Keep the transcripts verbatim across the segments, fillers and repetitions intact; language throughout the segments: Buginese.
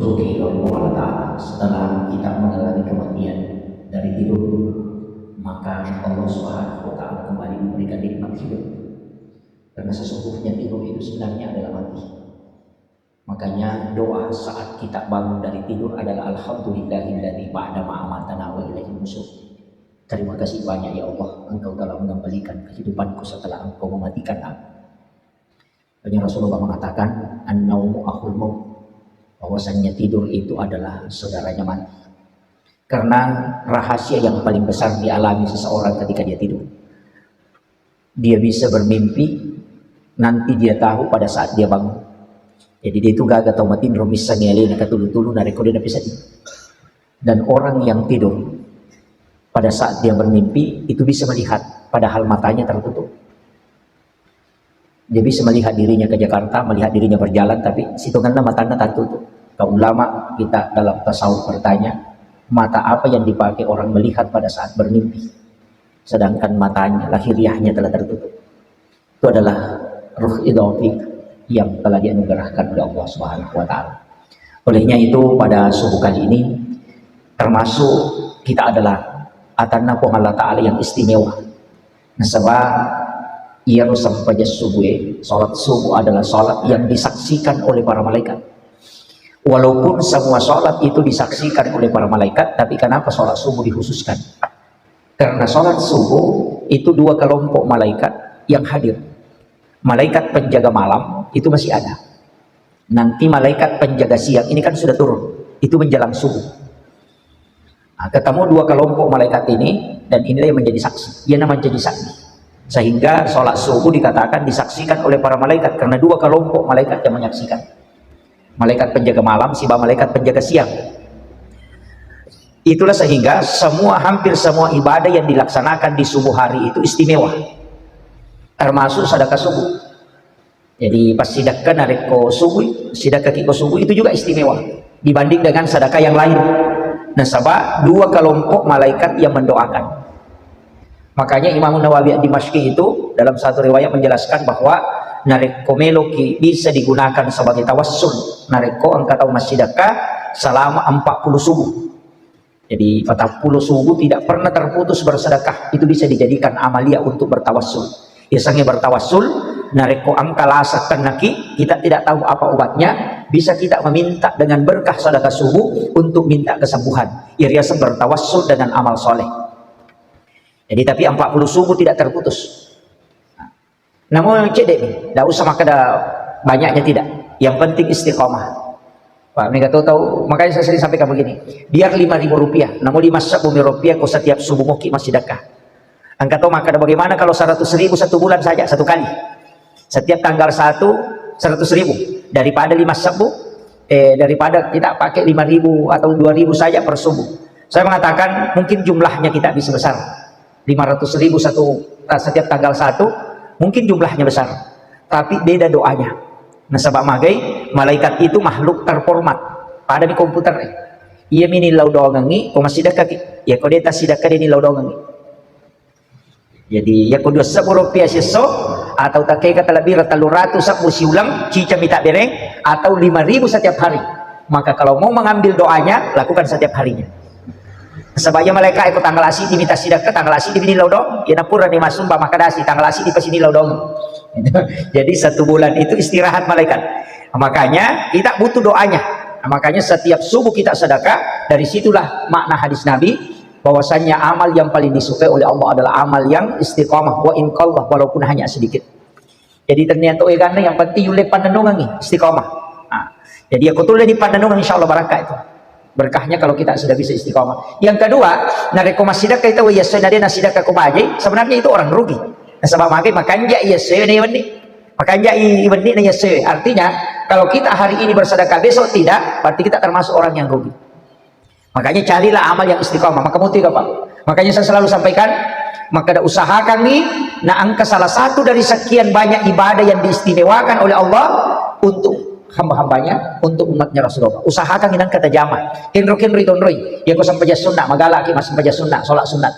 Rugi Allah Ta'ala setelah kita mengalami kematian dari tidur, maka Allah Subhanahu wa Ta'ala kembali memberikan nikmat hidup. Karena sesungguhnya tidur itu sebenarnya adalah mati. Makanya doa saat kita bangun dari tidur adalah, "Alhamdulillahilladzi ba'da ma amatana wa ilaihin nusur." Terima kasih banyak ya Allah, Engkau telah mengembalikan kehidupanku setelah Engkau mematikan aku. Makanya Rasulullah mengatakan, "An-naumu akhul maut." Bahwasanya tidur itu adalah saudaranya mati. Karena rahasia yang paling besar dialami seseorang ketika dia tidur. Dia bisa bermimpi, nanti dia tahu pada saat dia bangun. Jadi dia itu gaga tau matinro, missengngi alena katulu-tulu narekko dia napissengngi. Dan orang yang tidur pada saat dia bermimpi itu bisa melihat, padahal matanya tertutup. Dia bisa melihat dirinya ke Jakarta, melihat dirinya berjalan, tapi sitongenna matanna tertutup. Kalau ulama kita dalam tasawuf bertanya, mata apa yang dipakai orang melihat pada saat bermimpi? Sedangkan matanya, lahiriahnya telah tertutup. Itu adalah ruh idafi yang telah dianugerahkan oleh Allah Subhanahu wa Ta'ala. Olehnya itu, pada subuh kali ini, termasuk kita adalah atanna Puang Allah Ta'ala yang istimewa. Nasaba iyaro sempajang subuh, eh, salat subuh adalah salat yang disaksikan oleh para malaikat. Walaupun semua salat itu disaksikan oleh para malaikat, tapi kenapa salat subuh dikhususkan? Karena salat subuh itu dua kelompok malaikat yang hadir. Malaikat penjaga malam itu masih ada. Nanti malaikat penjaga siang ini kan sudah turun. Itu menjelang subuh. Nah, ketemu dua kelompok malaikat ini, dan inilah yang menjadi saksi. Ia nama menjadi saksi. Sehingga salat subuh dikatakan disaksikan oleh para malaikat karena dua kelompok malaikat yang menyaksikan. Malaikat penjaga malam, siba malaikat penjaga siang. Itulah sehingga semua, hampir semua ibadah yang dilaksanakan di subuh hari itu istimewa. Termasuk sedekah subuh. Jadi pas sedekah narekko subuh, sedekah kiko subuh itu juga istimewa dibanding dengan sedekah yang lain. Nasaba dua kelompok malaikat yang mendoakan. Makanya Imam Nawawi Dimashqi itu dalam satu riwayat menjelaskan bahwa narekko meloki bisa digunakan sebagai tawassul, narekko engka tau massidekka selama empat puluh subuh. Jadi, empat puluh subuh tidak pernah terputus bersedekah, itu bisa dijadikan amalia untuk bertawassul. Biasanya bertawassul, narekko engka lasa kennaki, kita tidak tahu apa obatnya, bisa kita meminta dengan berkah sedekah subuh untuk minta kesembuhan. Iriaseng bertawassul dengan amal soleh. Jadi, tapi empat puluh subuh tidak terputus. Namo cedde ni, tidak usah makkeda banyaknya, tidak. Yang penting istiqomah. Pak, mega tau, tau, makanya saya sering sampaikan begini, biar lima ribu rupiah, namo lima sebbu mi rupiah ko setiap subuh moki massidekka. Engka tau makkeda, bagaimana kalau seratus ribu satu bulan saja, satu kali? Setiap tanggal satu, seratus ribu. Daripada lima sebbu, eh, daripada kita pakai lima ribu atau dua ribu saja per subuh. Saya mengatakan, mungkin jumlahnya kita bisa besar. Lima ratus ribu satu, eh, setiap tanggal satu, mungkin jumlahnya besar. Tapi beda doanya. Nasaba magai, malaikat itu makhluk terhormat. Pada di komputer, eh. Iya mi nillau doangengi, ko massidekka ki. Ya ko deta sidekka de nillau doangengi. Jadi, ya ko dua sebbu rupiah siesso, atau takeka talebbi ra tellu ratu sebbu siuleng, cica mita bereng, atau lima ribu setiap hari. Maka kalau mau mengambil doanya, lakukan setiap harinya. Sebab iya malaika e ko tanggal siddi mita sidekka, tanggal siddi mi nillau doang. Iya napura ni massumba makkadasi tanggal siddi pasi nillau doang. Jadi satu bulan itu istirahat malaikat. Makanya kita butuh doanya. Makanya setiap subuh kita sedekah, dari situlah makna hadis Nabi, bahwasanya amal yang paling disukai oleh Allah adalah amal yang istiqamah, wa in qalla, walaupun hanya sedikit. Jadi ternyata eganna yang penting yulle pannennungengi istiqamah. Nah, jadi aku tulis di pannennungan, insya Allah barakah itu. Berkahnya kalau kita sudah bisa istiqamah. Yang kedua, narekko massidekka itu, iya sena dena sidekka ko bajai, sebenarnya itu orang rugi. Nasaba magai makanja iya sena wenni. Makanja i wenni na iya sena. Artinya, kalau kita hari ini bersedekah, besok tidak, berarti kita termasuk orang yang rugi. Makanya carilah amal yang istiqamah. Maka mutu, Bapak. Makanya saya selalu sampaikan, maka ada usahakan nih, nah, engka salah satu dari sekian banyak ibadah yang diistimewakan oleh Allah untuk hamba-hambanya, untuk umatnya Rasulullah. Usahakan nih, engka tajama. Kenro-kenro itonroi. Ya, ko sempajang sunnah, magalaki mas sempajang sunnah, sholat sunat.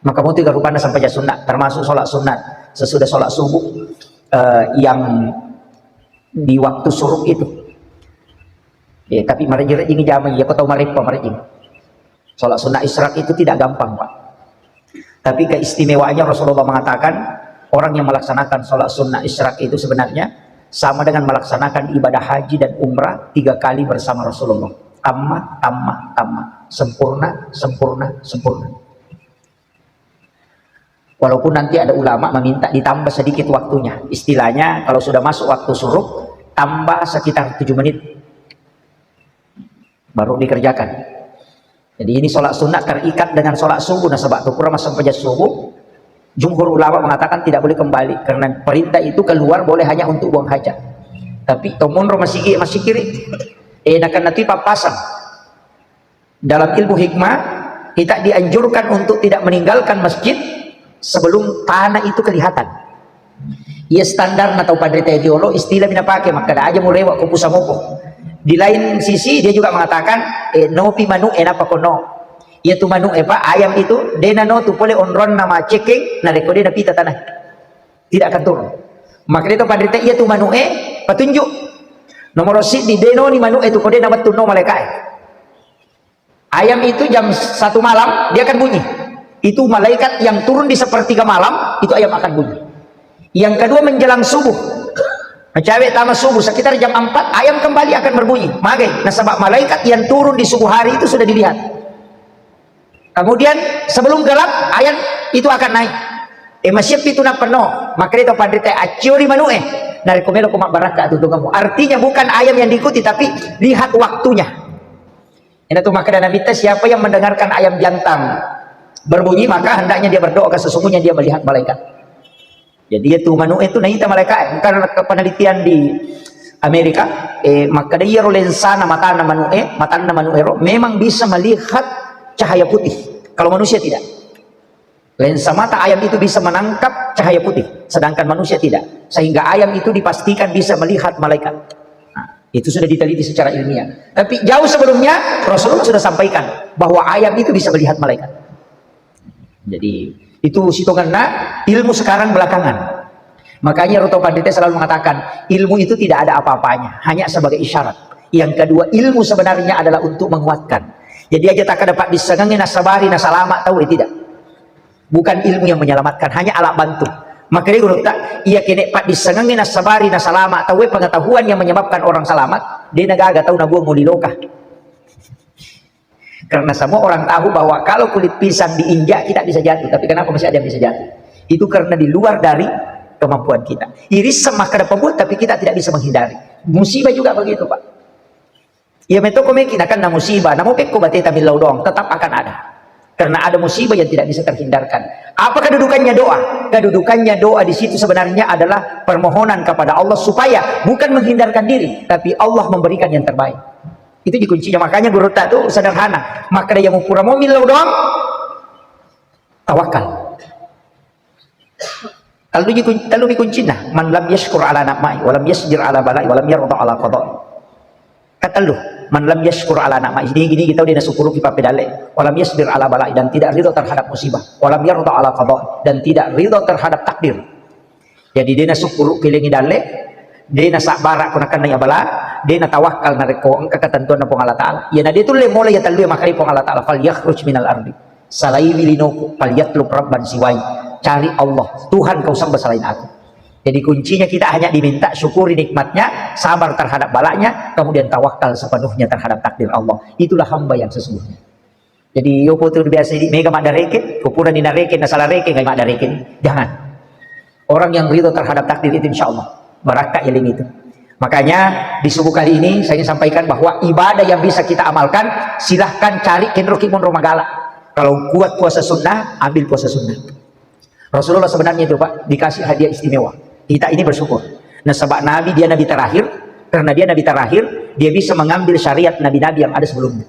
Maka mutu rupanna sempajang sunnah, termasuk sholat sunat sesudah sholat subuh, eh, yang di waktu syuruk itu. Eh, tapi marejing-rejing jama, iya, kau tahu mareppa marejing. Sholat sunnah isyraq itu tidak gampang, Pak. Tapi keistimewaannya, Rasulullah mengatakan, orang yang melaksanakan sholat sunnah isyraq itu sebenarnya sama dengan melaksanakan ibadah haji dan umrah tiga kali bersama Rasulullah. Tamma, tamma, tamma. Sempurna, sempurna, sempurna. Walaupun nanti ada ulama meminta ditambah sedikit waktunya. Istilahnya, kalau sudah masuk waktu syuruk, tambah sekitar tujuh menit. Baru dikerjakan. Jadi, ini sholat sunnah terikat dengan sholat subuh. Nasaba tu pura massempajang subuh, jumhur ulama mengatakan tidak boleh kembali, karena perintah itu keluar boleh hanya untuk buang hajat. Tapi to monro masigi, masigi ri, eh, nakan nanti papasang. Dalam ilmu hikmah, kita dianjurkan untuk tidak meninggalkan masjid sebelum tanah itu kelihatan. Iya, standar na tau panrita riolo, istilah mina pake, makkeda aja murewa ko pusamopo. Di lain sisi, dia juga mengatakan, eh, nopi manu e napa kono. Iya tu manu e, Pak, ayam itu, dena no tu pole onronna macekeng, narekko dena pita tanah. Tidak akan turun. Maka dia tu panrita, iya tu manu e, petunjuk. Nomor siddi, deno ni manu e tu ko dena wettu no malaika e. Ayam itu jam satu malam, dia akan bunyi. Itu malaikat yang turun di sepertiga malam, itu ayam akan bunyi. Yang kedua, menjelang subuh. Mencawe tama subuh, sekitar jam empat, ayam kembali akan berbunyi. Magai, nasaba malaikat yang turun di subuh hari itu sudah dilihat. Kemudian, sebelum gelap, ayam itu akan naik. Eh, masih itu nak penuh. Maka dia panrita, aciori manu e. Narekko melo ko mabbarakka tu tunggamu. Artinya, bukan ayam yang diikuti, tapi lihat waktunya. Ina tu makkeda Nabitta, siapa yang mendengarkan ayam jantan berbunyi, maka hendaknya dia berdoa, ke sesungguhnya dia melihat malaikat. Jadi, iya tu manu e tu naita malaikat e. Karena ke-, penelitian di Amerika, eh, makkeda iyaro lensana matana manu e, matanna manu ero memang bisa melihat cahaya putih. Kalau manusia tidak. Lensa mata ayam itu bisa menangkap cahaya putih, sedangkan manusia tidak. Sehingga ayam itu dipastikan bisa melihat malaikat. Nah, itu sudah diteliti secara ilmiah. Tapi jauh sebelumnya, Rasulullah sudah sampaikan bahwa ayam itu bisa melihat malaikat. Jadi, itu sitonganna ilmu sekarang belakangan. Makanya Roto Pandita selalu mengatakan, ilmu itu tidak ada apa-apanya, hanya sebagai isyarat. Yang kedua, ilmu sebenarnya adalah untuk menguatkan. Jadi aja tak ada pak disengengi nasabari nasalama tahu, eh, tidak. Bukan ilmu yang menyelamatkan, hanya alat bantu. Makanya guru tak, iya kene pak disengengi nasabari nasalama tahu, eh, pengetahuan yang menyebabkan orang selamat, dia negaga tahu nabuang muliloka. Karena semua orang tahu bahwa kalau kulit pisang diinjak, kita bisa jatuh. Tapi kenapa masih ada yang bisa jatuh? Itu karena di luar dari kemampuan kita. Iris sama kada pembuat, tapi kita tidak bisa menghindari. Musibah juga begitu, Pak. Iya, metoko meki nakan na musibah, namu pekko bateta millau doang, tetap akan ada. Karena ada musibah yang tidak bisa terhindarkan. Apa kedudukannya doa? Kedudukannya doa di situ sebenarnya adalah permohonan kepada Allah supaya bukan menghindarkan diri, tapi Allah memberikan yang terbaik. Itu di kuncinya. Makanya guru tak tuh sederhana. Maka yang pura mau millau doang, tawakal. Tellu ji kun-, tellu mi kuncinna. Man lam yashkur ala na'mai, wa lam yasbir ala balai, wa lam yarda ala qadai. Katellu, man lam yashkur ala na'mai. Ini, ini kita udah syukuru ki papedalle. Wa lam yasbir ala balai, dan tidak ridho terhadap musibah. Wa lam yarda ala qadai, dan tidak ridho terhadap takdir. Jadi dena syukuru kelengi dalle, dena sabbara ko nakenna ya bala, dena tawakkal narekko engka ketentuan Puang Allah Taala. Ya na dia tulle mulai ya tellu ya makai Puang Allah Taala, fal yakhruj minal ardi. Salaiwi linoku, fal yatlub rabban siwai. Cari Allah, Tuhan kau sembah selain aku. Jadi kuncinya kita hanya diminta syukuri nikmatnya, sabar terhadap balanya, kemudian tawakal sepenuhnya terhadap takdir Allah. Itulah hamba yang sesungguhnya. Jadi, yopo tu biasa di mega maddareke, ko pura ni nareke, nasala reke, ngai maddareke. Jangan. Orang yang ridho terhadap takdir itu, insya Allah, barakka iling itu. Makanya, di subuh kali ini, saya ingin sampaikan bahwa ibadah yang bisa kita amalkan, silahkan cari kenroki monro magala. Kalau kuat puasa sunnah, ambil puasa sunnah. Rasulullah sebenarnya itu, Pak, dikasih hadiah istimewa. Kita ini bersyukur. Nasaba Nabi, dia Nabi terakhir. Karena dia Nabi terakhir, dia bisa mengambil syariat nabi-nabi yang ada sebelumnya.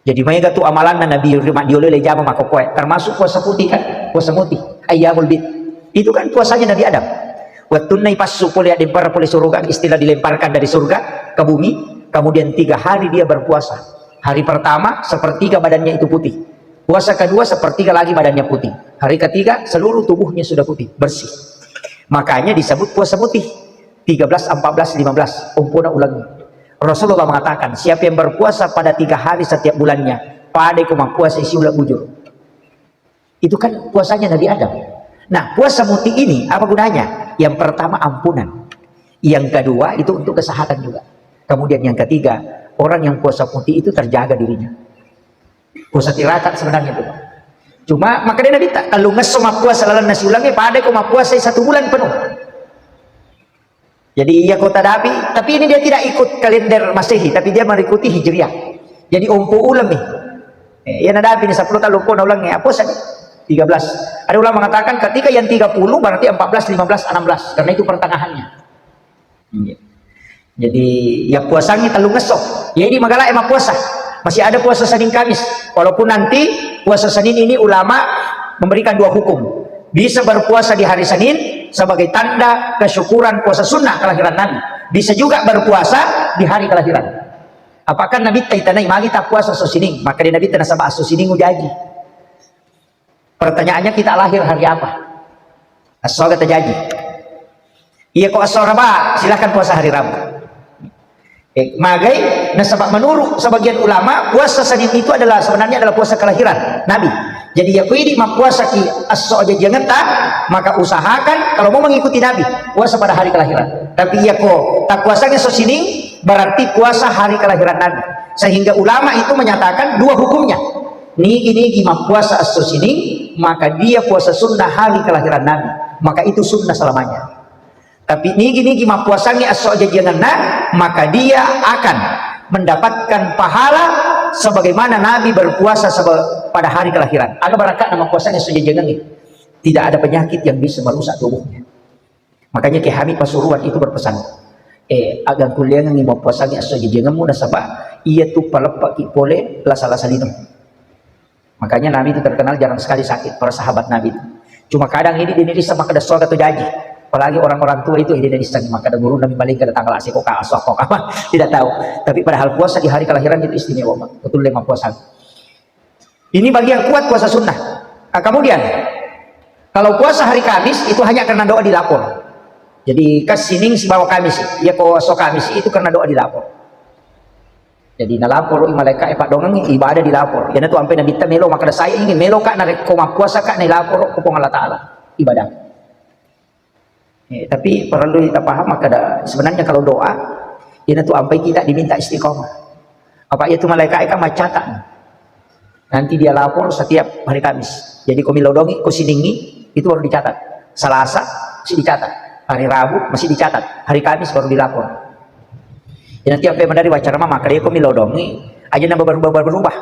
Jadi, maega tu amalanna Nabi, ri maddiolo le jama makkokkoe, termasuk puasa putih kan, puasa mutih, ayyamul bid. Itu kan puasanya Nabi Adam. Wettunna ipassu pole, addempara pole suruga, istilah dilemparkan dari surga ke bumi, kemudian tiga hari dia berpuasa. Hari pertama, sepertiga badannya itu putih. Puasa kedua, sepertiga lagi badannya putih. Hari ketiga, seluruh tubuhnya sudah putih, bersih. Makanya disebut puasa putih. Tiga belas, empat belas, lima belas, umpuna ulangi. Rasulullah mengatakan, siapa yang berpuasa pada tiga hari setiap bulannya, pada ku mappuasa siula bujur. Itu kan puasanya Nabi Adam. Nah, puasa muti ini apa gunanya? Yang pertama ampunan. Yang kedua itu untuk kesehatan juga. Kemudian yang ketiga, orang yang puasa muti itu terjaga dirinya. Puasa tirakat sebenarnya itu. Cuma makanya Nabi tak kalau ngesso mappuasa lalan nasi ulangi, pada ku mappuasa satu bulan penuh. Jadi iya kota Dabi, tapi ini dia tidak ikut kalender Masehi, tapi dia mengikuti Hijriah. Jadi ompo uleng nih. Eh, iya nadapi nih sepuluh tahun lupa ulang ya, apa sih? Tiga belas. Ada ulama mengatakan ketika yang tiga puluh berarti empat belas, lima belas, enam belas karena itu pertengahannya. Iya. Jadi ya puasanya telu ngesso. Jadi magala emang puasa. Masih ada puasa Senin Kamis. Walaupun nanti puasa Senin ini ulama memberikan dua hukum. Bisa berpuasa di hari Senin sebagai tanda kesyukuran puasa sunnah kelahiran Nabi. Bisa juga berpuasa di hari kelahiran. Apakah Nabi taitanai magi tak puasa so sining? Maka dia Nabi tanah sabah so sining ujaji. Pertanyaannya kita lahir hari apa? Asoga terjadi. Iya kok asal Rabu, silahkan puasa hari Rabu. Eh, magai, nasaba menurut sebagian ulama, puasa Senin itu adalah sebenarnya adalah puasa kelahiran Nabi. Jadi ya kuidi mappuasa ki asso aja jangan tak, maka usahakan kalau mau mengikuti Nabi, puasa pada hari kelahiran. Tapi ya kok tak puasanya so sining, berarti puasa hari kelahiran Nabi. Sehingga ulama itu menyatakan dua hukumnya. Nigi-nigi mappuasa asso sining, maka dia puasa sunnah hari kelahiran Nabi. Maka itu sunnah selamanya. Tapi nigi-nigi mappuasangi asso ajajiangenna, maka dia akan mendapatkan pahala sebagaimana Nabi berpuasa sebe- pada hari kelahiran. Aga barakatna mappuasangi asso ajajiangengnge. Tidak ada penyakit yang bisa merusak tubuhnya. Makanya Kiai Hamid Pasuruan itu berpesan, eh, agang kuliah ngi mappuasangi asso ajajiangemmu nasaba iya tu paleppaki pole lasa-lasa lino. Makanya Nabi itu terkenal jarang sekali sakit, para sahabat Nabi itu. Cuma kadang ini di Indonesia maka ada suaka atau jaji. Apalagi orang-orang tua itu di Indonesia maka ada guru Nabi maling kada tanggal asik kok kaso kok apa tidak tahu. Tapi padahal puasa di hari kelahiran itu istimewa, Pak. Betul lima puasa. Ini bagian kuat puasa sunnah. Nah, kemudian kalau puasa hari Kamis itu hanya karena doa dilapor. Jadi kas sining sibawa Kamis, ya puasa Kamis itu karena doa dilapor. Jadi nalaporo i malaika e paddongengngi ibadah dilapor. Iyana tu ampe nabitta melo makkeda, "Saya ingin melo ka narekko mappuasa ka nailaporo ko Puang Allah Taala ibadah." Eh, tapi perlu kita paham makkeda sebenarnya kalau doa iyana tu ampe kita diminta istiqomah. Apa iya tu malaika e kan maccatat. Nanti dia lapor setiap hari Kamis. Jadi ko melo dongi, ko siningi, itu baru dicatat. Salasa masih dicatat. Hari Rabu masih dicatat. Hari Kamis baru dilapor. Jadi tiap menari wacara mama kare ko melo dongi, aja nambah berubah-berubah.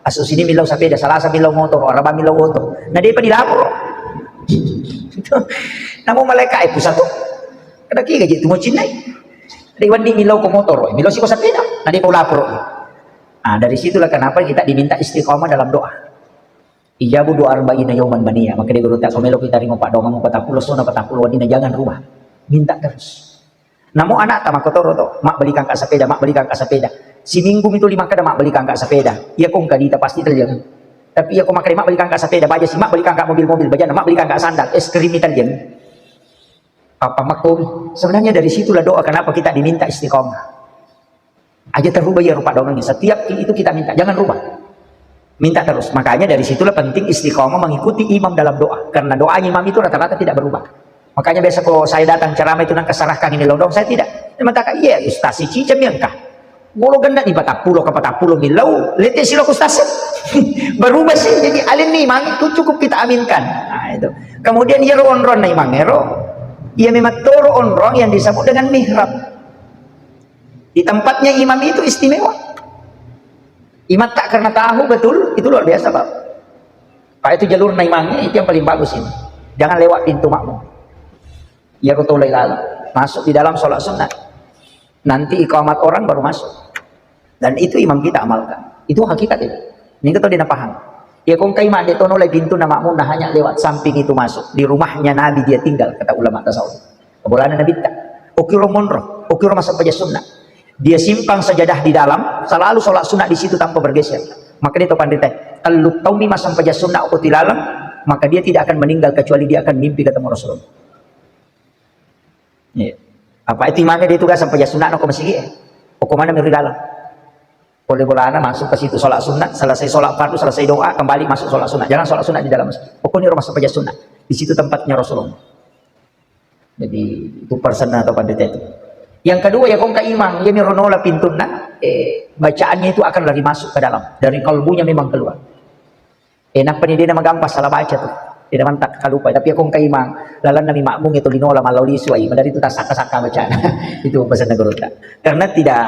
Asu sini melo sepeda, Salasa melo motor, Araba melo oto. Nah dia pada dilapor. Namun malaikat itu satu. Kada kiga gitu mau cinai. Dari wandi melo ko motor, melo siko sepeda. Nah dia lapor. Nah, dari situlah kenapa kita diminta istiqomah dalam doa. Ijabu doa arba'ina yauman mania. Maka dia guru tak somelo kita rimo pak dongang patappulo sona patappulo wadina jangan rubah. Minta terus. Namo anak tak makotoro to, mak belikan kak sepeda, mak belikan kak sepeda. Siminggu itu lima kada mak belikan kak sepeda. Iya kong kadita pasti terjadi. Tapi iya kong makanya mak belikan kak sepeda, baja si mak belikan kak mobil-mobil, baja mak belikan kak sandal, es krim itu terjadi. Apa makomi? Sebenarnya dari situlah doa kenapa kita diminta istiqomah. Aja terubah ya rupa doangnya. Setiap itu kita minta, jangan rubah. Minta terus. Makanya dari situlah penting istiqomah mengikuti imam dalam doa. Karena doanya imam itu rata-rata tidak berubah. Makanya biasa kalau saya datang ceramah itu nang kesarahkan ini lodong, saya tidak. Dia mengatakan, "Iya, Ustaz, si Cica miangka. Golo ganda di patappulo ke patappulo milau, lete silo Ustaz." Berubah sih, jadi alin nih imam itu cukup kita aminkan. Nah, itu. Kemudian ya ron-ron nih imam ero. Ia memang toro onrong yang disebut dengan mihrab. Di tempatnya imam itu istimewa. Imam tak karena tahu betul, itu luar biasa, Pak. Pak, itu jalurna imamnya, itu yang paling bagus ini. Jangan lewat pintu makmum. Ya betul lalu. Masuk di dalam sholat sunnah. Nanti iqamat orang baru masuk. Dan itu imam kita amalkan. Itu hakikat itu. Ini kita udah paham. Ya kong kai mak dek tono lai pintu nama makmum nah hanya lewat samping itu masuk. Di rumahnya Nabi dia tinggal, kata ulama tasawuf. Bolana Nabi tak. Oke ro monro, oke ro masa paja sunnah. Dia simpang sajadah di dalam, selalu sholat sunnah di situ tanpa bergeser. Maka dia tahu pandai teh. Kalau tahu mi masa paja sunnah aku tilalang, maka dia tidak akan meninggal kecuali dia akan mimpi ketemu Rasulullah. Iya. Apa itu imamnya dia tugas sampai sunat no ke masjid, eh? Pokok mana meri dalam. Boleh bolana masuk ke situ sholat sunnah, selesai sholat fardu, selesai doa, kembali masuk sholat sunnah. Jangan sholat sunnah di dalam masjid. Pokoknya rumah sepaja sunnah. Di situ tempatnya Rasulullah. Jadi itu persen atau pandita itu. Yang kedua ya kongka imang, ya mironola pintunna, eh, bacaannya itu akan lari masuk ke dalam. Dari kalbunya memang keluar. Eh, nappa ni dena magampang salah baca tuh. Dena mantak kalupa. Tapi ya kongka imang, lalanna mi makmum itu linola mallau lisu ai. Madari itu tasakka-sakka bacana. Itu pesan gurutta. Karena tidak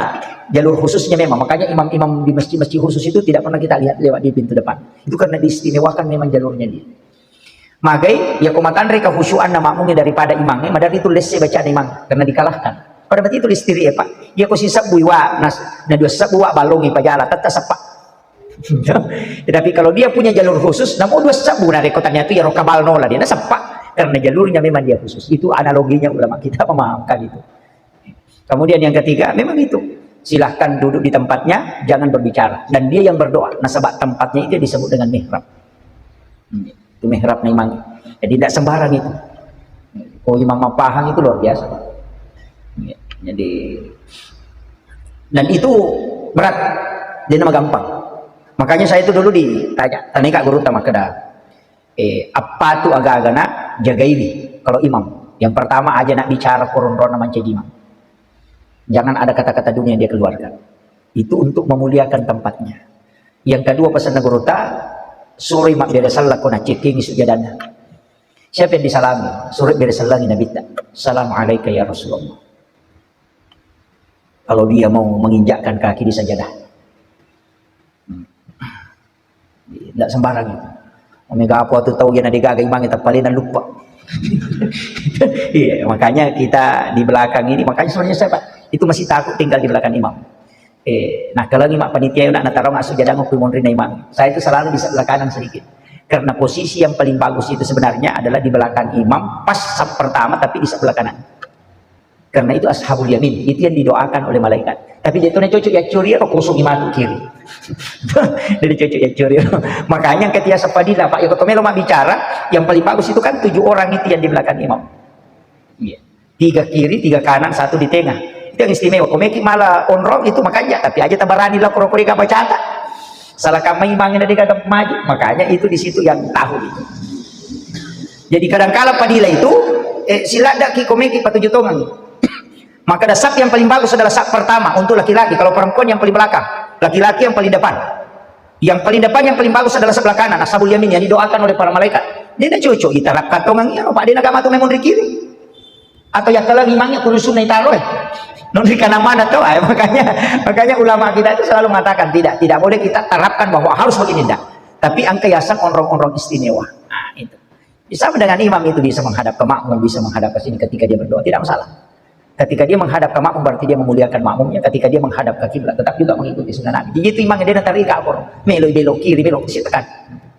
jalur khususnya memang. Makanya imam-imam di masjid-masjid khusus itu tidak pernah kita lihat lewat di pintu depan. Itu karena diistimewakan memang jalurnya dia. Magai, ya ko matanre kehusyuanna makmumnya daripada imangnya, madari itu lesse bacana imang karena dikalahkan. Pada berarti itu listiri ya Pak. Ya ko sisebbui wa, nas, na dua sebbu wa balongi pajala, tetta seppa. Tetapi kalau dia punya jalur khusus, namun dua sebbu na reko tanya itu ya roka bal nola dia, na seppa karena jalurnya memang dia khusus. Itu analoginya ulama kita memahamkan itu. Kemudian yang ketiga, memang itu. Silahkan duduk di tempatnya, jangan berbicara. Dan dia yang berdoa. Nasaba tempatnya itu disebut dengan mihrab. Itu mihrab memang. Jadi tidak sembarang itu. Oh, imam mapahang itu luar biasa. Jadi dan itu berat. Jadi nama gampang. Makanya saya itu dulu ditanya, tanya Kak Guru Tamakeda. Eh, apa tu aga-agana jagaiwi kalau imam. Yang pertama aja nak bicara koronrona mancaji imam. Jangan ada kata-kata dunia dia keluarkan. Itu untuk memuliakan tempatnya. Yang kedua pesan gurutta, suri mabbere sella ko nacekkingi sujadana. Siapa yang disalami? Suri bere sellangi Nabitta. Assalamualaikum ya Rasulullah. Kalau dia mau menginjakkan kaki di sajadah. Hmm. Tidak sembarang itu. Omega apa tu tahu yang ada gaga imang kita paling lupa. Iya, makanya kita di belakang ini, makanya sebenarnya saya Pak, itu masih takut tinggal di belakang imam. Eh, nah kalau imam panitia nak natarong asu jadang aku mondri na imam. Saya itu selalu di sebelah kanan sedikit. Karena posisi yang paling bagus itu sebenarnya adalah di belakang imam, pas saf pertama tapi di sebelah kanan. Karena itu ashabul yamin, itu yang didoakan oleh malaikat. Tapi dia tuh cocok ya curi atau kosong matu kiri. Jadi cocok ya curi. Makanya ketika sepadila Pak Yokoto Melo mak bicara, yang paling bagus itu kan tujuh orang itu yang di belakang imam. Iya. Tiga kiri, tiga kanan, satu di tengah. Itu yang istimewa. Komeki malah onrong itu makanya, tapi aja tabarani lah korokori bacata. Salah kamai mangina dega maju, makanya itu di situ yang tahu itu. Jadi kadangkala padila itu, eh, siladdaki komeki patuju tongang. Maka dasar yang paling bagus adalah saf pertama untuk laki-laki, kalau perempuan yang paling belakang, laki-laki yang paling depan. Yang paling depan yang paling bagus adalah sebelah kanan, ashabul yamin yang didoakan oleh para malaikat. Dia tidak cocok kita rap katongang ya, Pak, dia agama tu memang kiri. Atau ya kalau imangnya kudu sunna itaro eh. Non di kanan mana tuh? Eh, makanya makanya ulama kita itu selalu mengatakan tidak, tidak boleh kita terapkan bahwa harus begini, tidak. Tapi angka yasang onrong-onrong istimewa. Nah, itu. Bisa dengan imam itu bisa menghadap ke makmum, bisa menghadap ke sini ketika dia berdoa, tidak masalah. Ketika dia menghadap ke makmum berarti dia memuliakan makmumnya. Ketika dia menghadap ke kiblat tetap juga mengikuti sunnah Nabi. Jadi itu imam dia nanti rika apa? Melo belok kiri, belok sini tekan.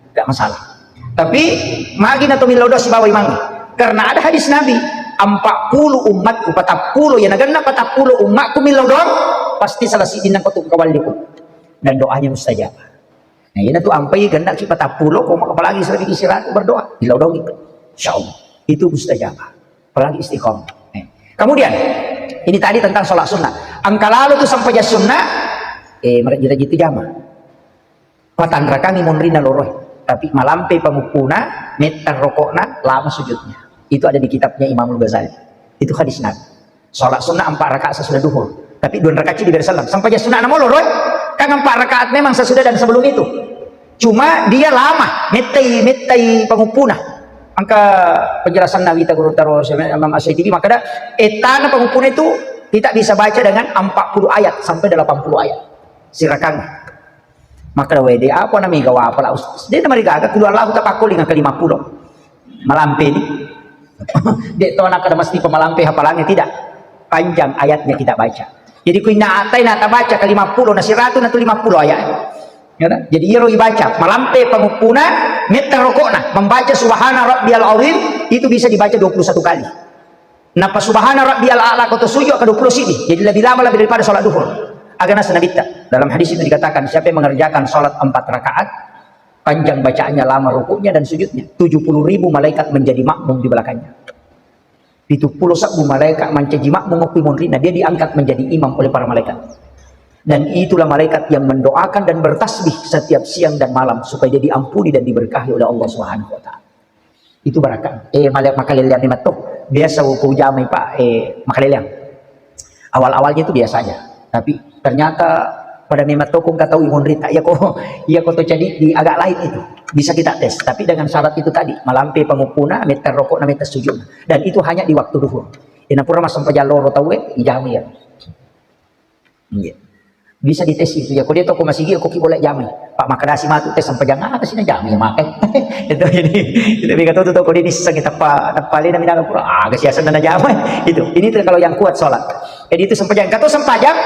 Tidak masalah. Tapi magi na to millau doang sibawa imang. Karena ada hadis Nabi, empat puluh umatku, patappulo ya naganna patappulo umatku millau doang, pasti salah sidin nang kotu kawalliku. Dan doanya mustajab. Nah, ini tuh ampai gendak kita patappulo, koma apalagi sering istirahat berdoa, millau doang itu. Insya Allah. Itu mustajab. Apalagi istiqomah. Eh. Kemudian, ini tadi tentang sholat sunnah. Angka lalu tuh sampai jas sunnah, eh, mereka jitu jama. Patanrakangi monrinna loroe, tapi malampe panguppuna, metta rokokna, lama sujudnya. Itu ada di kitabnya Imamul Ghazali. Itu hadis Nabi. Sholat sunnah empat rakaat sesudah duhur, tapi dua rakaat di bersalam. Sampai dia sunnah nama loroe, kan empat rakaat memang sesudah dan sebelum itu. Cuma dia lama, mettai, mettai panguppuna. Angka penjelasan Nabi Taguru Taro Imam Asy-Syafi'i, maka ada etana panguppuna itu kita bisa baca dengan empat puluh ayat sampai delapan puluh ayat. Sirakang. Maka wede apa na mega wa apala Ustaz. Dia nama rigaga kulu Allahu tapakko lima ke lima puluh. Malampe ni. Dek to nak ada mesti pemalampe hafalannya tidak. Panjang ayatnya kita baca. Jadi ku inna atai na tabaca ke lima puluh na siratu na tu lima puluh ayat. Ya, kan? Jadi iro ibaca malampe panguppuna metta rokokna membaca subhana rabbiyal azim itu bisa dibaca dua puluh satu kali. Napa subhana rabbiyal a'la ko to sujud ke dua puluh sidi. Jadi lebih lama lebih daripada sholat duhur. Agana senabitta. Dalam hadis itu dikatakan, siapa yang mengerjakan sholat empat rakaat, panjang bacaannya, lama rukuknya dan sujudnya, tujuh puluh ribu malaikat menjadi makmum di belakangnya. Pitu pulo sebbu malaikat mancaji makmum okko monrinna, dia diangkat menjadi imam oleh para malaikat. Dan itulah malaikat yang mendoakan dan bertasbih setiap siang dan malam supaya dia diampuni dan diberkahi oleh Allah Subhanahu wa Ta'ala. Itu barakat. Eh, male-, makaleleang memang to. Biasa ko jamai, Pak, eh, makaleleang. Awal-awalnya itu biasa aja. Tapi ternyata pada memang to ko engka tau imonrita. Iya ko, iya ko to jadi di agak lain itu. Bisa kita tes. Tapi dengan syarat itu tadi, malampe panguppuna, metta rokokna, metta sujudna. Dan itu hanya di waktu duhur. Ina pura massempajang loro tauwe, ijamai ya. Iya. Bisa dites itu ya. Ko dia toko masigi, ko ki boleh jamai. Pak, makadasi matu tes sempajang apa sih na jamai ya makai. Itu ini. Itu mega tuh tuh ko dia niseng teppa teppa lena minang pura. Ah, kasiasan na jamai. Itu. Ini tuh kalau yang kuat sholat. Jadi itu sempajang. Kata sempajang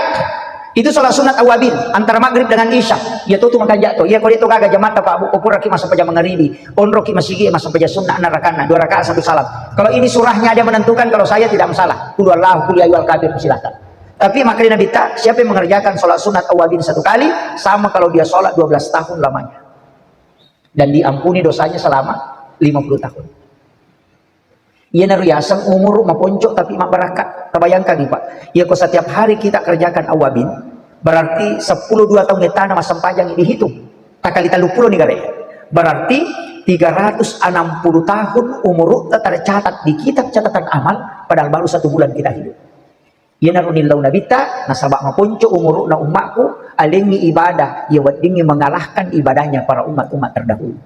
itu sholat sunat awabin antara maghrib dengan isya. Ya tuh tuh makanja to. Iya, ko dia tuh gaga jamaah Pak Bu, ko pura ki massempajang mangaribi. Onro ki masigi massempajang sunnah enam rakaat, dua rakaat satu salam. Kalau ini surahnya ada menentukan, kalau saya tidak masalah. Qul huwallahu, qul ya ayyuhal kafirun, silakan. Tapi makanya Nabi ta, siapa yang mengerjakan sholat sunat awabin satu kali, sama kalau dia sholat dua belas tahun lamanya. Dan diampuni dosanya selama lima puluh tahun. Iya naru yaseng umur maponco tapi mabarakka. Tabayangkan nih, Pak. Iya ko setiap hari kita kerjakan awabin, berarti sepuluh dua tahun etana massempajang dihitung. Takali tellu pulo nih gare. Berarti tiga ratus enam puluh tahun umur tercatat di kitab catatan amal, padahal baru satu bulan kita hidup. Iyanaro nillau Nabitta, nasaba maponco umuru'na ummaku, alengngi ibadah, iya weddingngi mengalahkan ibadahnya para umat-umat terdahulu.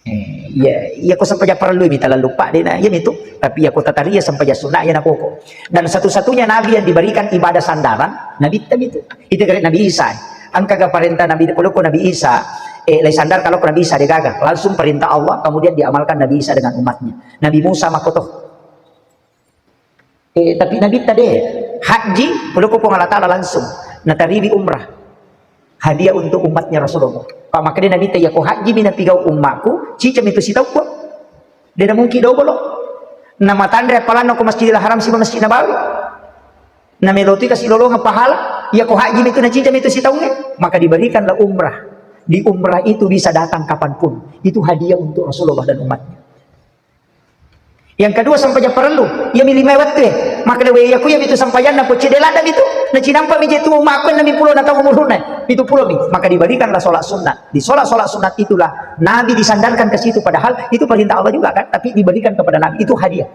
Eh, iya, iya ko sempajang parellui mita lallupa dena, iya mitu. Tapi iya ko tataria sempajang sunna, iya napoko. Dan satu-satunya nabi yang diberikan ibadah sandaran, Nabitta mitu. Itu kare Nabi Isa. Engkaga parenta Nabi, kalau ko Nabi Isa, eh, lai sandar kalau ko Nabi Isa degaga, langsung perintah Allah, kemudian diamalkan Nabi Isa dengan umatnya. Nabi Musa makoto. Eh, tapi Nabitta de, haji, puloko Puang Allah Ta'ala langsung. Nataribi umrah. Hadiah untuk umatnya Rasulullah. Pak, makanya Nabitta, iya ko haji mina pigau ummaku, cicam itu sitau ko. Dena mungkin dobolo. Namatanre appalanna ko Masjidil Haram siba Masjid Nabawi. Namelotui kasi lolongan pahala, iya ko haji mitu nacicam itu sitaunge, maka diberikanlah umrah. Di umrah itu bisa datang kapanpun. Itu hadiah untuk Rasulullah dan umatnya. Yang kedua, sempajang parellu. Iya mi lima wettu e. Maka lewe iya ku iya mitu sempajanna pocce de ladda mitu. Nacinampa mi je tu ummaku enam pulo na tahun umurna. Pitu pulo mi. Maka diberikanlah sholat sunat. Di sholat-sholat sunat itulah Nabi disandarkan ke situ. Padahal itu perintah Allah juga kan. Tapi diberikan kepada Nabi. Itu hadiah.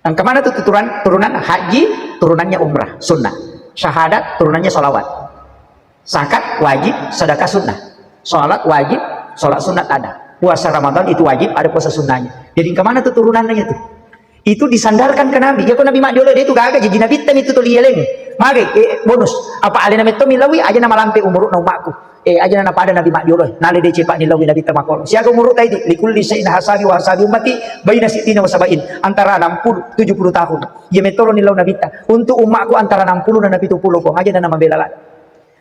Engka mana tu tuturan, turunan haji, turunannya umrah, sunnah. Syahadat, turunannya salawat. Zakat wajib, sedekah sunnah. Salat wajib, salat sunat ada. Puasa Ramadan itu wajib, ada puasa sunnahnya. Jadi, kemana tuh turunannya itu? Itu disandarkan ke Nabi. Ya, kok Nabi mak diolo itu gaga, jadi Nabi tem itu tuh lieleng. Mage, eh, bonus. Apa alena metto milawi, aja nama lampe umuruk na umakku. Eh, aja na pada Nabi mak diolo. Nale de cepak nilawi Nabi temakolo. Siaga umuruk tadi? Likulli syai'in hasabi wa hasabi ummati baina sittina wa sabain. Antara enam puluh, tujuh puluh tahun. Ya, metto nilau Nabi ta. Untuk umakku antara enam puluh dan pitu puluh, kok aja nama bela lagi.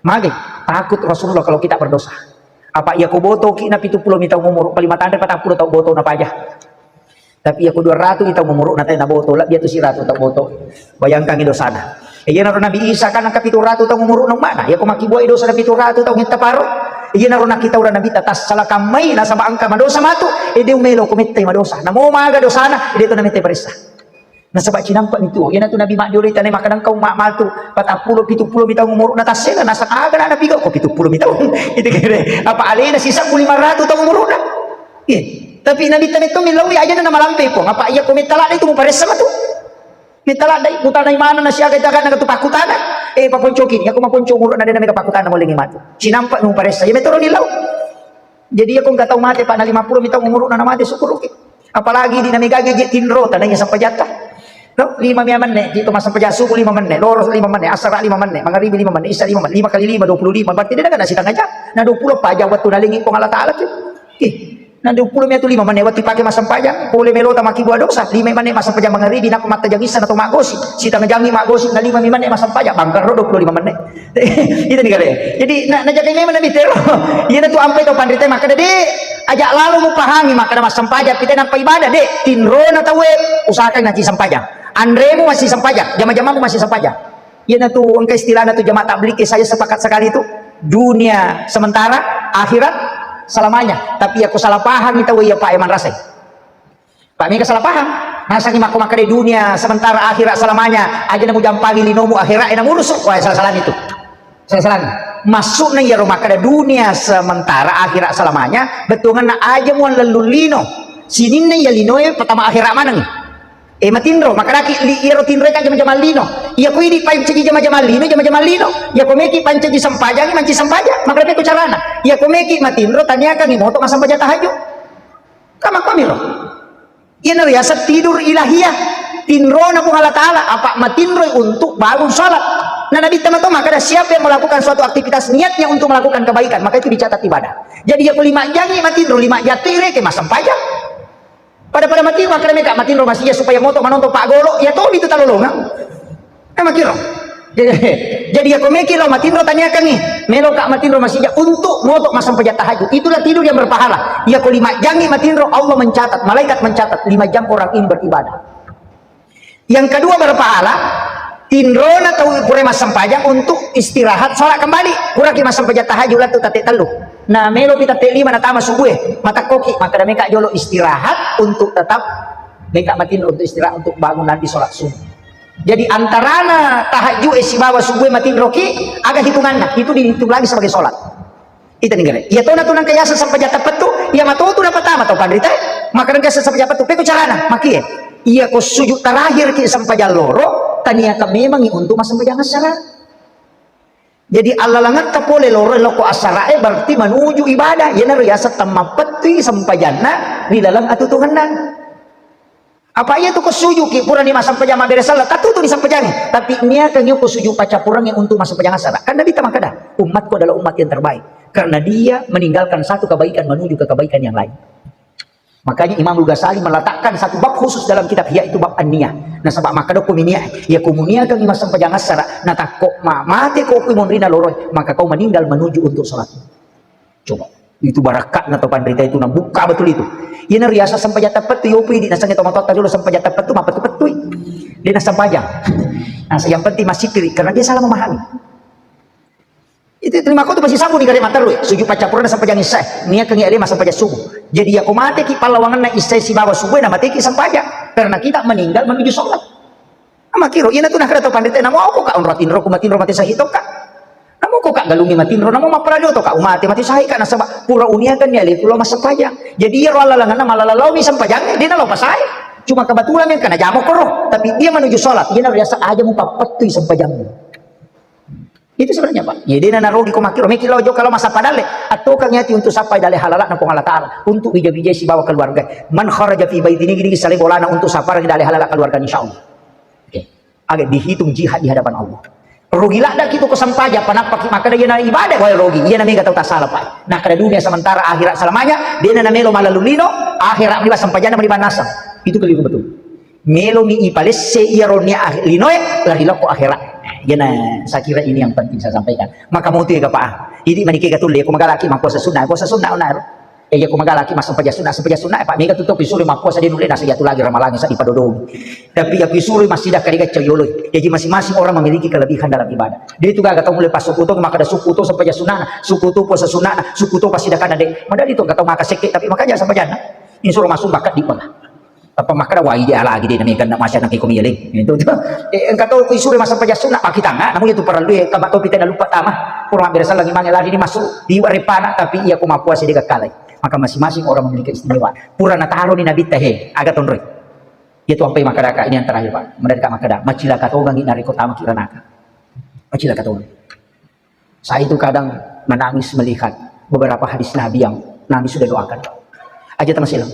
Mage, takut Rasulullah kalau kita berdosa. Apa iya ko boto ki na pitu pulo mi taung umur, paling matang dari patang pulo taung boto na paja. Tapi iya ko dua ratu taung umur na tena boto, lebih atu siratu taung boto. Bayangkan itu sana. Iya naro Nabi Isa kan angka pitu ratu taung umur na mana? Iya ko maki buai dosa na pitu ratu taung kita paro. Iya naro nak kita ura Nabi ta tassalakan mai nasaba angka madosa matu. Ede umelo ko mette madosa. Namo maga dosana, ede to na mette paressa. Nasaba cinampa mi tuo. Iyanatu Nabi maddiolo itanai makkadang kau ma-, matu patappulo, pitu pulo mi taung umuruna tassela, nasaba aga na napiga ko pitu pulo mi taung. Itu kira. Apa alena sisabbu lima ratu taung umuruna. Iya. Tapi Nabi tane to millaui ajana na malampe pong. Apa iya ko mettala itu muparessa matu. Mettala dai mutana imana na siaga jaga na tu pakutana. Eh, paponcoki. Iya ko maponco umuruna dena mega pakutana molengi matu. Cinampa muparessa. Iya metoro nillau. Jadi, iya ko engka tau mate, Pak, na lima pulo mi taung umuruna na mate, syukuruki. Apalagi di na megage je tinro, tanaiya sempajatta. No, lima mi amenne, di to massempajang subuh lima menne, loro lima menne, asara lima menne, mangaribi lima menne, isya lima menne, lima kali lima, dua puluh lima, berarti de na sitengah jam. Na dua pulo pa jam wettu nalengi Puang Allah Ta'ala tu. Ih, na dua pulo mi atu lima menne, wettu pake massempajang, pole melota makkibua dosa, lima menne massempajang mangaribi, nako mattajang isya na to maggosi, sitengah jangi maggosi, na lima mi menne massempajang, bangkar ro dua pulo lima menne. Itu nih kali. Jadi, na, najagai memang Nabi tero. Iya na tu ampai tau panrita, maka de, ajak lalu mu pahami, maka ada massempajang, kita nampa ibadah, de, tinro na tawe, usahakan ngaji sempajang. Anremu masih sempajang, jama-jamamu masih sempajang. Iya na tu engka istilahna tu jamaah tabligh, saya sepakat sekali tu, dunia sementara, akhirat selamanya. Tapi aku salah paham itu, iya Pak, emang rasai. Pak, mega salah paham. Nasangi makko makkeda dunia sementara akhirat selamanya, aja na mujampangi linomu akhirat e na murusu, wah salah-salah itu. Salah-salah. Maksudna iyaro makkeda dunia sementara akhirat selamanya, bettuanna aja muallellung lino. Sininna iya linoe pertama akhirat maneng. E matinro, makkedaki li iyaro tinroe kan jama-jama lino. Iya ko idi pancaji jama-jama lino, jama-jama lino. Iya ko meki pancaji sempajangi, manci sempajang. Makkeda pekko carana. Iya ko meki matinro taniakangi moto massempajang tahajud. Kama kami lo. Iyana riaseng tidur ilahiyah. Tinrona Puang Allah Ta'ala, apa matinroi untuk bangun salat. Nah, Nabi Muhammad makkeda, siapa yang melakukan suatu aktivitas niatnya untuk melakukan kebaikan, maka itu dicatat ibadah. Jadi, iya ko lima jangi matinro, lima jang tu ireke massempajang. Pada-pada mati, makkeda meka matinro masija supaya moto manonton paggolo, iya tomi tu talolongang. Eh, makkiro. Jadi, iya ko meki lo matinro taniakangi, melo ka matinro masija untuk moto massempajang tahajud. Itulah tidur yang berpahala. Iya ko lima jangi matinro, Allah mencatat, malaikat mencatat lima jam orang ini beribadah. Yang kedua berpahala, tinrona tau pura massempajang untuk istirahat, salat kembali. Puraki massempajang tahajud lattu tette tellu. Nah, melo pi tette lima natama subuh e, matakkoki, makkeda meka jolo istirahat untuk tetap meka matinro untuk istirahat untuk bangun nanti salat subuh. Jadi antarana tahajud e sibawa subuh e matinroki, aga hitunganna, itu dihitung lagi sebagai salat. Ita ninggare. Iya tona tu nangka yaseng sempajang tappettu, iya matotu napatama tau panrita. Maka nangka yaseng sempajang tappettu, pekko carana, makie. Iya ko sujud terakhir ki sempajang loro, taniaka memangi untuk massempajang assara. Jadi allalangetta pole loro lokko assara e berarti menuju ibadah. Iyanaro yaseng temmappettui sempajanna ri laleng atutungenna. Apa iya tu ko sujuki purani massempajang mabbere sella, tattutu ni sempajangnge. Tapi niakangngi ko sujud paccappurengnge untuk massempajang assara. Kan Nabi ta makkeda, umatku adalah umat yang terbaik. Karena dia meninggalkan satu kebaikan menuju ke kebaikan yang lain. Makanya Imam Al-Ghazali meletakkan satu bab khusus dalam kitab Ihya itu bab an-niyah. Nasaba makkeda ko mi niat, iya ko muniakangngi massempajang assara, natakko ma-, mate ko kui monrina loroi, maka kau meninggal menuju untuk salat. Coba, itu barakkatna to panrita itu, nabuka betul itu. Iyana riaseng sempajang tappettu, yopi di nasengnge tomatoatta dulu sempajang tappettu, mappettu-pettui. Dia nasempajang. Nah, yang penting masih kiri, karena dia salah memahami. Itu terima kau tu pasti sabu di gare materru, sujud paccappurenna sempajang isya, niakangngi ade massempajang subuh. Jadi, iya ko mateki pallawangenna isya sibawa subuh, na mateki sempajang. Karena kita meninggal menuju sholat. Makkiro, iyana tu nakkeda to panrita, namo ko ka onro tinro, ku matinro mate sahih to ka. Namo ko ka galungi matinro, namo mapparalio to ka umate mate sahih ka, nasaba pura uniakan ni ale kulo massempajang. Jadi iyaro allalangenna malala laomi sempajang, dia nalo pasae. Cuma kebetulan yang kena jamo koro, tapi dia menuju sholat, iyana riaseng aja mupappettui sempajang. Itu sebenarnya, Pak. Ya, dia nana rugi ko makkiro, meki lo jo kalau masa padale, atau kang yati untuk sampai dale halala na Puang Allah Ta'ala, untuk bija-bija sibawa keluarga. Man kharaja fi baiti nigi nigi sale bolana untuk saparang dale halala keluarga, insya Allah. Oke. Aga dihitung jihad di hadapan Allah. Rugi ladda ki tu ko sempajang, panappaki makkeda iyana ibadah, wae rugi. Iyana mega tau tasala, Pak. Nah, kada dunia sementara, akhirat selamanya, dena na melo malalulino, akhirat melibat sempajana melibat nasang. Itu keliru betul. Melo mi ipalesse iyaro nia ah-, linoe, lari lokko akhirat. Iyana saya kira ini yang penting saya sampaikan. Maka mau tu ya, Pak. Idi manike gatulle, ko magalaki mappuasa sunnah, puasa sunnah onaro. Eh, iya, ko magalaki massempajang sunna, sempajang sunna, eh, Pak, mega tu to pisuri mappuasa de nulle nasa jatu lagi ramalangi sa dipadodong. Tapi iya pisuri masih dah kali kacau yolo. Jadi masing-masing orang memiliki kelebihan dalam ibadah. Dia itu gaga tau mulai pas suku to, maka ada suku to sempajang sunna, suku to puasa sunna, suku to pasti dah kada de. Madadi to gak tau maka sekke, tapi makanya sempajang. Ini suruh masuk bakat di mana? Apa makkeda, wah, iya lagi de, nami kena masyarakat ko miyeling. Itu tu. Eh, engka to ku isure massempajang sunna, pakitanga, namu itu parallu e, kama topi tena lupa tama. Kurang beres lagi mange lari ni masuk, di waripana, tapi iya ko mappuasa de gakkalai. Maka masing-masing orang memiliki keistimewaan. Pura nataro ni Nabi tahe, aga tonroi. Iya tu ampai makkeda ini yang terakhir, Pak. Mereka makkeda, macilaka tongangi nariko tama kiranaka. Macilaka tongang. Saya itu kadang menangis melihat beberapa hadis Nabi yang Nabi sudah doakan. Aja tama silang.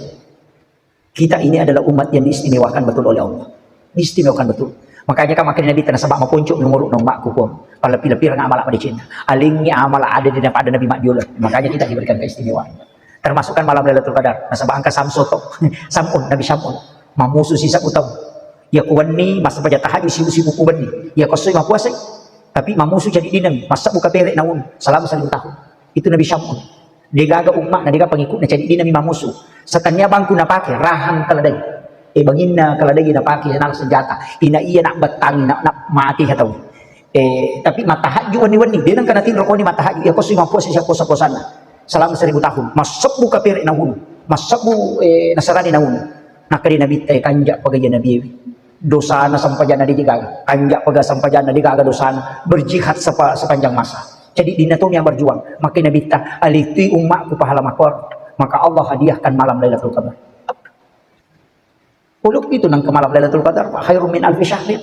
Kita ini adalah umat yang diistimewakan betul oleh Allah. Diistimewakan betul. Makanya kan makin Nabi tanah sabak maponco nomor nomba kuko. Pala pila-pila ngamal apa di Cina. Alingi amal ada di pada Nabi Mak Diola. Makanya kita diberikan keistimewaan. Termasuk kan malam Lailatul Qadar. Nasaba angka Samso to. Samun, Nabi Samun. Mamusu si sabu tau. Ya kuwenni, masa baca tahajud sibu-sibu kuwenni. Ya kosoi mapuasai. Tapi mamusu jadi dinami. Masa buka pere naun. Selama seribu tahun. Itu Nabi Samun. Degaga umma na dega pengikutna jadi dinami mamusu. Setannya bangku napake, rahang keledai. Eh, banginna keledai napake, nak senjata. Ina iya nak bettangi, nak, nak mati atau. Eh, tapi matahajju wenni-wenni, de nengka natinro koni matahajju, iya ko sui mappuasa sia puasa-puasanna. Selama seribu tahun, massebbu kapere nahunu, massebbu, eh, nasarani nahunu. Nakkeda Nabitta, "Kanja paga iya Nabi, dosana sampajanna de gaga, kanja paga sampajanna de gaga dosana, berjihad sepa-, sepanjang masa." Jadi dina to yang berjuang. Makkeda Nabitta, "Alitui ummakku pahala makor, maka Allah hadiahkan malam Lailatul Qadar." Puluh itu nang ke malam Lailatul Qadar, Pak, khairum min alfi syahrin.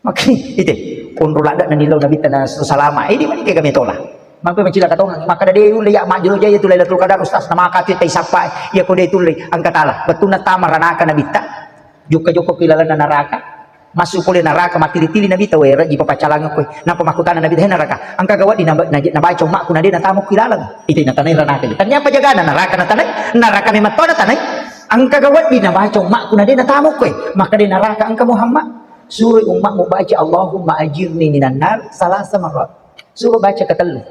Maka itu, unru ladda na nillau Nabitta na salama. Ini mani kega metola. Mampu mencila katong, maka de ulle ya majjelo jaya tu Lailatul Qadar, Ustaz, nama kati tai sapa, ya ko de tulle angka tala. Betulna tama ranaka Nabitta. Jukka-jukka ki lalenna naraka. Masuk pole naraka, matili-tili Nabitta, wera ji papacalangeng koe. Napa makkutana Nabitta, "He naraka, angka gawat di naba-, naje-, nabaca ummakku na de natamu ki laleng." Itu natanai ranaka. Tanya apa jagana naraka natanai? Naraka memang to natanai. Angka gawat di nabaca ummakku na de natamu koe. Maka de naraka, "Angka Muhammad, suruh ummakmu baca Allahumma ajirni minan nar salasa marrat." Suruh baca ketellu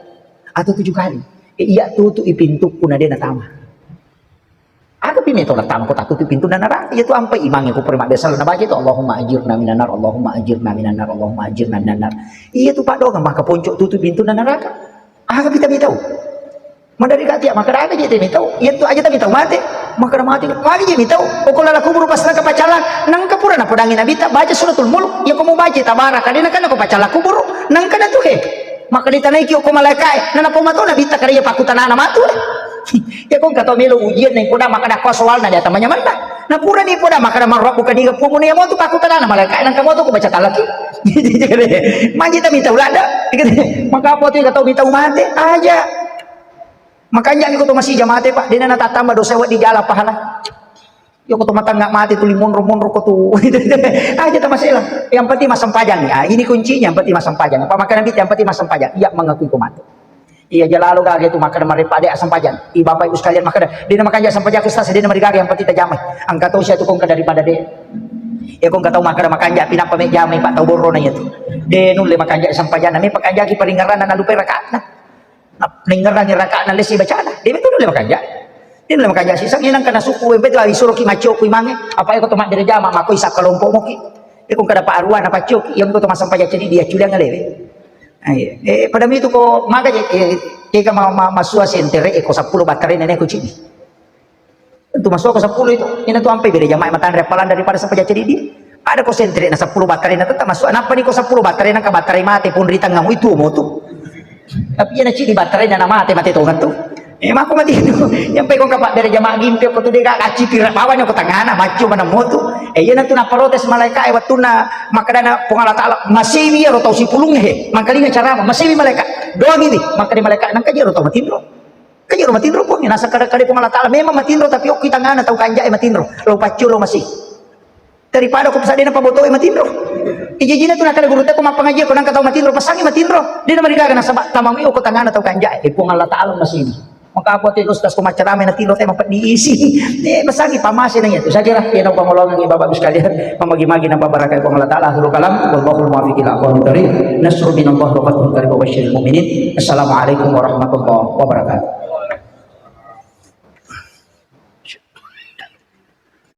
atau tujuh kali. Eh, iya tutup pintukku na de natama. Aga pi meto natama ko tatutup pintu naraka? Iya tu ampai imangnge ko pura mabbiasa nabaca itu, "Allahumma ajirna minan nar, Allahumma ajirna minan nar, Allahumma ajirna minan nar." Iya tu padonga maka ponco tutup pintu naraka. Aga pi tamitau? Madari kati maka ada aja tamitau. Iya tu aja tamitau mate. Maka mate. Magi je mitau. Oko lala kuburu pas nangka pacalang, nangka pura napodangi Nabitta baca suratul mulk. Iya ko mau baca tabaraka, de nakana ko pacalang kuburu. Nangka na tu he. Maka ditanaiki okko malaikae, na napomato Nabitta kada iya pakkutanana matu. Iya ko engka to melo ujian na ipoda maka dakko soalna de atamanya manna. Na purani ipoda maka na marrabbuka diga pumu na iya motu pakkutanana malaikae, nangka motu ko baca talaki. Manji ta mitau ladda. Maka apa tu iya tau mitau mate aja. Makanya ko to masija mate, Pak, dena natattamba dosa weddi jala pahala. Iya ko to matangnga mate tuli monro-monro ko tu. Aja ta masela. Yang penting massempajang. Ah, ini kuncinya, yang penting massempajang. Apa makkeda Nabitta, yang penting massempajang. Iya mengakui ko mate. Iya jala lo gaga tu makkeda marepa de assempajang. I Bapak Ibu sekalian makkeda, dena makanja sempajang Ustaz, dena marigaga yang penting tajamai. Angka to sia tu ko engka daripada de. Iya ko engka tau makkeda makanja pi nappa me jamai Pak tau borro na iya tu. De nulle makanja sempajang, na me pakanjaki paringerranna na lupai rakatna. Nap-, naingngerangi raka'na lesi bacana. Dia betul dia makanja. Dia nulle makanja siseng, iya nangka nasukku, betul, isuroki maccoku imangnge. Apa iko to mabbere jama, mako isa kelompok moki. Iko kada pa arua na paccoki, iya ko to massempajang ceddi dia culiang lewe. Ayo. Eh, pada mitu ko maga je, eh, tega ma-, ma-, masua sentere, eh, ko seppulo battare nene ko ceddi. Tentu masuk ke sepuluh itu. Ina tu ampai beda jamaah matanre appalan daripada sempajang ceddi dia. Ada ko sentre na sepuluh battare na tetap masuk. Napa ni ko sepuluh battare na ka battare mate pun ri tengah itu mo tu. Tapi iya na ceddi battare na mate, mate tongan tu. Eh, mako mati tu. Yang pe ko ka bere jamaah gimpe ko tu dega kaci pira bawa ko tengana macco mana mo tu. Eh, iya na tu na protes malaikat, eh, waktu na makadana Puang Allah Taala masih iya ro tau sipulung he. Mangkalinga cara apa? Masih malaikat. Doang ini. Maka di malaikat nangka jero tau matinro. Kajero matinro Puang, nasa kada-kada Puang Allah Taala memang matinro, tapi okki tangana tau kanja'e matinro, lo paccu lo masih. Daripada ko pesadena pabotoe matinro. Ijajina tu nakala guru teko mappangaji ko nangka tau matinro, pasangi matinro. Dena marigaga nasaba tamang io ko tangana tau kanja'e, eh, Puang Allah Taala masih. Maka apa tu ustaz ko macarame natinro tema peddi isi. Eh, pasangi pamase nanya tu. Saya kira ya nau pangolongan ibu bapak sekalian, mamagi-magi nambah barakai Puang Allah Taala. Akhirul kalam, wallahul muwaffiq ila aqwamit thariq. Nasrun minallah wa fathun qarib wa basyiril mu'minin. Assalamualaikum warahmatullahi wabarakatuh.